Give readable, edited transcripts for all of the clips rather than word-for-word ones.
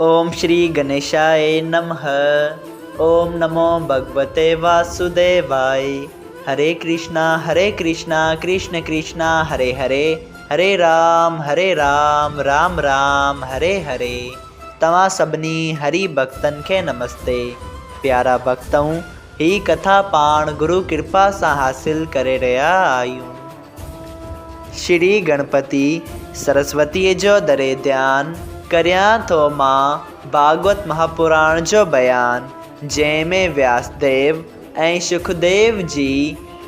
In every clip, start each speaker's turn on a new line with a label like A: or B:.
A: اوم شري گنيشاء نمه اوم نمو ڀڳوتي واسوديواء هري ڪرشنا هري ڪرشنا ڪرشن ڪرشنا هري هري هري رام هري رام رام رام هري هري توهان سڀني هري ڀڳتن کي نمستي پيارا ڀڳتؤ هي ڪٿا پاڻ گرو ڪرپا سان حاصل ڪري رهيا آهيون. شري گڻپتي سرسوتيء جو دري ڌيان ڪريان ٿو مان ڀاڳوت مهاپراڻ جو بيان جنهن ۾ وياس ديو ۽ شڪديو جي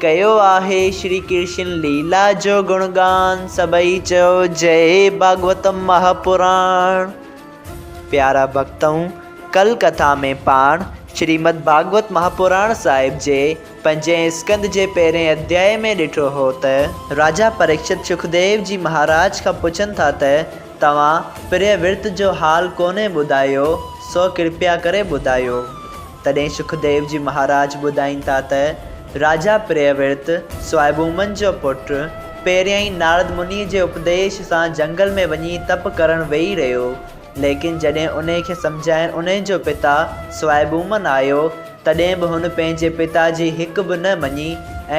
A: ڪيو آهي شري ڪرشن ليلا جو گڻگان سڀئي چئو جئي ڀاڳوت مهاپراڻ. پيارا ڀڳتؤ! ڪل ڪٿا ۾ پاڻ شريمد ڀاڳوت مهاپراڻ صاحب جي پنجين اسڪنڌ جي پهرين اڌيائي ۾ ڏٺو هو ته، راجا پريڪشت شڪديو جي مهاراج کان پڇن ٿا ته توهان پريه ورت جو حال ڪونهي ٻڌايو، سو ڪرپيا ڪري ٻڌايو. تڏهن شڪديو جي مهاراج ٻڌائين ٿا ته، راجا پريه ورت، سوائبومن جو پٽ، پهريائين نارد منيء جي اپديش سان جهنگل ۾ وڃي تپ ڪرڻ ويهي رهيو. ليڪن جڏهن انهي کي سمجهائڻ انهي جو پتا سوائبومن آيو، تڏهن به هن پنهنجي پتا جي هڪ به نه مڃي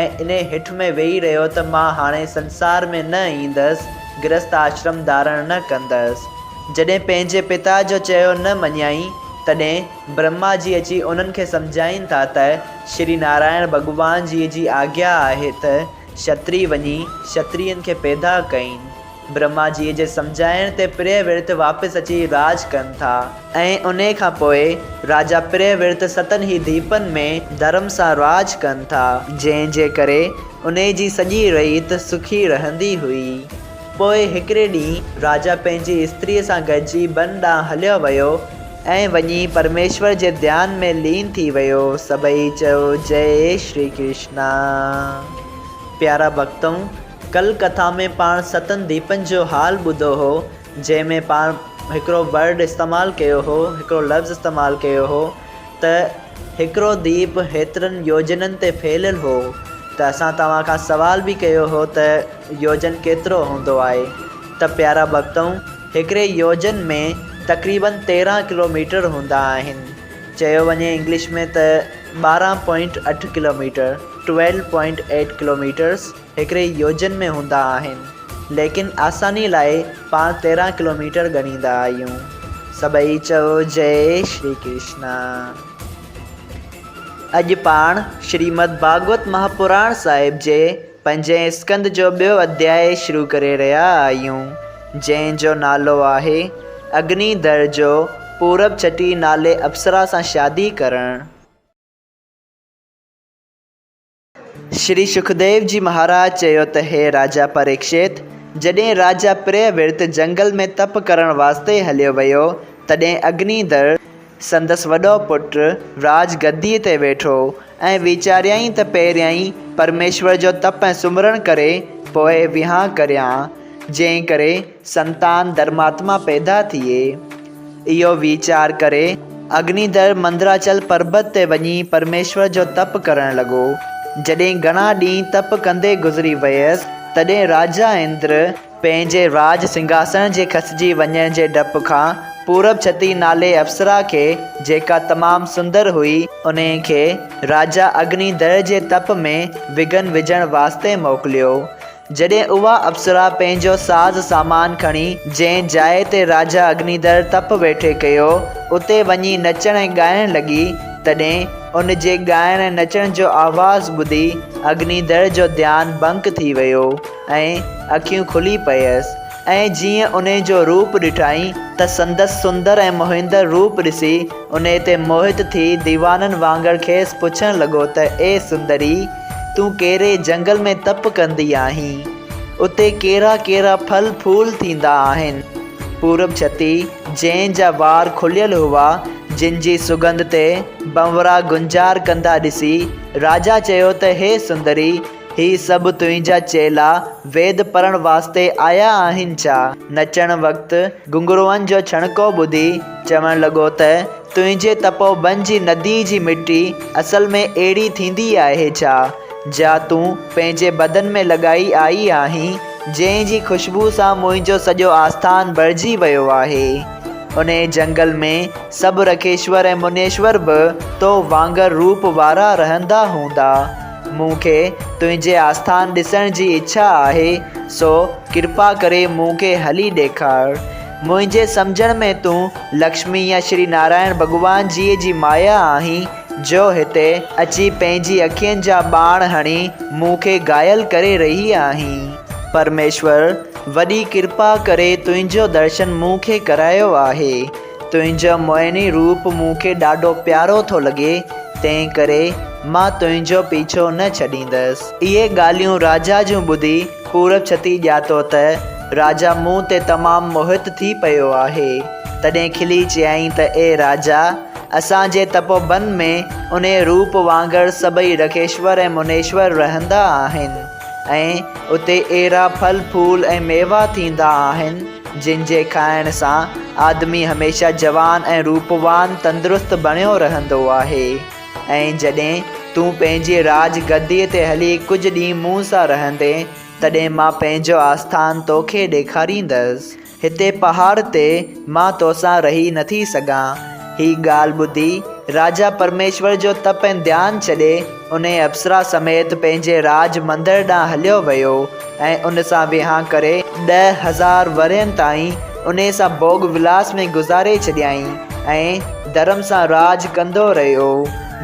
A: ۽ انهي هٺ ۾ ويهي رهيو ته مان هاڻي سنسار ۾ نه ايندس، گرهست آشرم ڌارڻ نه ڪندس. جڏهن پنهنجي پتا جو چيو نه مڃيائين، تڏهن. برهما جي اچي انهن کي سمجهائين ٿا ته شري نارائڻ ڀڳوان جيء جي آگيا آهي ته شتري وڃي شترين کي پيدا ڪين. برهما جيء جي سمجهائڻ تي پريه ورت واپس اچي راڄ ڪن ٿا ۽ انهي کان پوء راجا پريه ورت ستن ئي ديپن ۾ ڌرم سان راڄ ڪن ٿا، جنهن جي ڪري انهي جي سڄي رعيت سکي رهندي هئي. پوء هڪڙي ڏينهن راجا پنهنجي استريء سان گڏجي بن ڏانهن هليو ويو ۽ وڃي پرميشور جي ڌيان ۾ لين ٿي ويو. سڀئي چيو، جئي شري ڪرشنا. پيارا ڀڳتؤ! ڪل ڪٿا ۾ پاڻ ستن ديپن جو حال ٻڌو هو، جنهن ۾ پاڻ هڪڙو ورڊ استعمال ڪيو هو، هڪڙو لفظ استعمال ڪيو هو ته هڪڙو ديپ هيترن يوجنن تي ڦهليل هو ته اسان توهان کان سوال به ڪيو هو ته يوجن ڪيترو هوندو آهي ته پيارا ڀڳتؤ! هڪڙي يوجن ۾ تقريبن 13 ڪلو ميٽر هوندا آهن. چيو وڃي انگلش ۾ ته 12 پوائنٽ اٺ kilo metre, 12.8 Kilometers، هڪڙي يوجن ۾ هوندا آهن. ليڪن آساني لاء پاڻ 13 ڪلو ميٽر ڳڻيندا آهيون. سڀئي چئو جئي شري ڪرشنا. اڄ پاڻ شريمد ڀاڳوت مهاپراڻ صاحب جي پنجين اسڪنڌ جو ٻيو اڌيائي شروع ڪري رهيا آهيون، جنهن جو نالو آهي، اگني در جو پورب ڇٽي نالي اپسرا سان شادي ڪرڻ. شري شڪديو جي مهاراج چيو ته هي راجا پريڪشت! جڏهن راجا پريه ورت جهنگل ۾ تپ ڪرڻ واسطي هليو ويو، تڏهن اگني در، سندس وڏو پٽ راج گديء تي ويٺو ۽ ويچاريائين ته پهريائين پرميشور جو تپ ۽ سمرڻ ڪري پوء وهانء ڪريان، جنهن ڪري سنتان ڌرماتما پيدا ٿئي. اهو ويچار ڪري اگنيڌر مندراچل پربت تي وڃي پرميشور جو تپ ڪرڻ لڳو. جڏهن گهڻا ڏينهن تپ ڪندي گذري ويس، تڏهن راجا اندر، پنهنجي راڄ سنگهاسڻ جي کسجي وڃڻ جي ڊپ کان پورب ڇتي نالي اپسرا کي، جيڪا تمام سندر هئي، انهيء کي راجا اگني در جي تپ ۾ وگهن وجهڻ واسطي موڪليو. جڏهن اها اپسرا پنهنجو ساز سامان کڻي جنهن جاء تي راجا اگني در تپ ويٺي ڪيو، اتي وڃي نچڻ ۽ ڳائڻ لڳي، تڏهن ان جي ڳائڻ ۽ نچڻ جو آواز ٻڌي اگني در جو ڌيان ڀنگ ٿي ويو. ۽ اکيون کلي پيس ۽ جيئن انهي جو روپ ڏٺائين ته سندس سندر ۽ موهيندڙ روپ ڏسي انهي تي موهت ٿي ديوانن وانگر کيس پڇڻ لڳو ته اي سندري! تون ڪهڙي جهنگل ۾ تپ ڪندي آهين؟ اتي ڪهڙا ڪهڙا ڦل ڦول ٿيندا آهن؟ پورب ڇتي، جنهن جا وار کليل هئا، جن جي سڳنڌ تي ڀنورا گنجار ڪندا ڏسي، راجا چيو ته هي سندري! هي سڀ تنهنجا چيلا ويد پڙهڻ واسطي آيا آهن ڇا؟ نچڻ وقت گهنگهروئن جو ڇڻڪو ٻڌي چوڻ لڳو ته تنهنجي تپو بن جي نديء جي مٽي اصل ۾ اهڙي ٿيندي آهي ڇا، جا تون پنهنجي بدن ۾ لڳائي آئي آهين، جنهن جي خوشبوء سان منهنجو سڄو آسٿان ڀرجي ويو آهي. انهيء جهنگل ۾ سڀ رکيشور ۽ منيشور به تو وانگر روپ وارا رهندا هوندا. مون کي تنهنجي آسٿان ڏسڻ جي اڇا آهي، سو ڪرپا ڪري مون کي هلي ڏيکار. منهنجي سمجهڻ ۾ تون لڪشمي يا شري نارائڻ ڀڳوان جيء جي مايا آهين، جو هتي اچي پنهنجي اکين جا ٻاڻ هڻي مون کي گهايل ڪري رهي آهين. پرميشور وڏي ڪرپا ڪري تنهنجو درشن مون کي ڪرايو آهي. تنهنجو موهني روپ مون کي ڏاڍو پيارو ٿو لڳي، تنهن ڪري مان تنهنجو پيڇو نه ڇڏيندس. اهي ڳالهيون راجا جون ٻڌي پورب ڇتي ڄاتو ته راجا مون تي تمام موهت ٿي پيو آهي. تڏهن کلي چيائين ته اي راجا! اسان جي تپوبن ۾ انهيء روپ وانگر سڀئي رکيشور ۽ منيشور رهندا آهن ۽ اتي اهڙا ڦل ڦول ۽ ميوا ٿيندا آهن، جن جي کائڻ سان آدمي هميشه جوان ۽ روپوان تندرست بڻيو رهندو آهي ۽ جڏهن تون پنهنجي راڄ گديء تي هلي ڪجهه ڏينهن مون سان رهندين، تڏهن مان پنهنجو آسٿان توکي ڏيکاريندس. هتي پهاڙ تي مان توسان رهي نٿي سگهان. هي ڳالهه ٻڌي راجا پرميشور جو تپ ۽ ڌيان ڇڏي انهيء اپسرا سميت پنهنجي راڄ مندر ڏانهن هليو ويو ۽ ان سان وهانء ڪري 10,000 ورهين تائين انهيء سان ڀوڳ ولاس ۾ گذاري ڇڏيائين ۽ ڌرم سان راڄ ڪندو رهيو.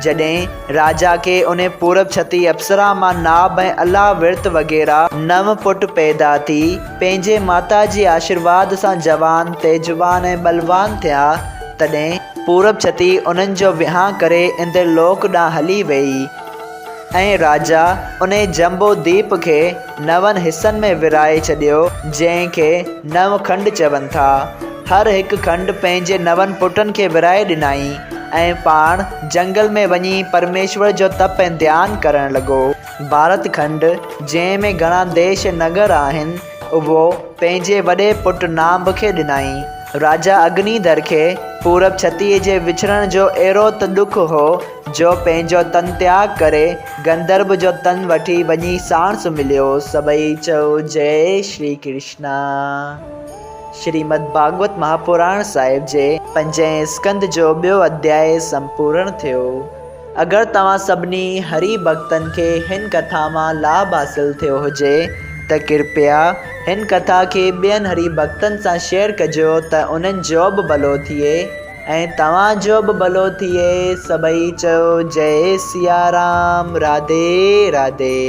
A: جڏهن راجا کي انهي پورب ڇتي اپسرا مان ناب ۽ الا ورت وغيره نو پٽ پيدا ٿي پنهنجي ماتا جي آشيرواد سان جوان، تيجوان ۽ ٻلوان ٿيا، تڏهن پورب ڇتي انهن جو وهانء ڪري اندر لوڪ ڏانهن هلي ويئي ۽ راجا انهي جمبو ديپ کي نون حصن ۾ ورهائي ڇڏيو، جنهن کي نو کنڊ چون ٿا. هر هڪ کنڊ پنهنجي نون پٽن کي ورهائي ڏنائين ۽ پاڻ جهنگل ۾ وڃي پرميشور جو تپ ۽ ڌيان ڪرڻ لڳو. ڀارت کنڊ، جنهن ۾ گهڻا ديش ۽ نگر آهن، اهو پنهنجي وڏي پٽ نانڀ کي ڏنائين. راجا اگنيڌر کي پورب ڇتيء جي وڇڙڻ جو اهڙو ته ڏک هو، جو پنهنجو تن تياڳ ڪري گنڌرب جو تن وٺي وڃي ساڻس مليو. سڀئي چئو جئي شري ڪرشنا. شريمد ڀاڳوت مهاپراڻ صاحب جي پنجين اسڪنڌ جو ٻيو اڌيائي سمپورڻ ٿيو. اگر توهان سڀني هري ڀڳتن کي هن ڪٿا مان لاڀ حاصل ٿيو هجي ته ڪرپيا هن ڪٿا کي ٻين هري ڀڳتن سان شيئر ڪجو ته انهن جو به ڀلو ٿئي ۽ توهان جو به ڀلو ٿئي سڀئي چئو جئي سيارام راڌي راڌي.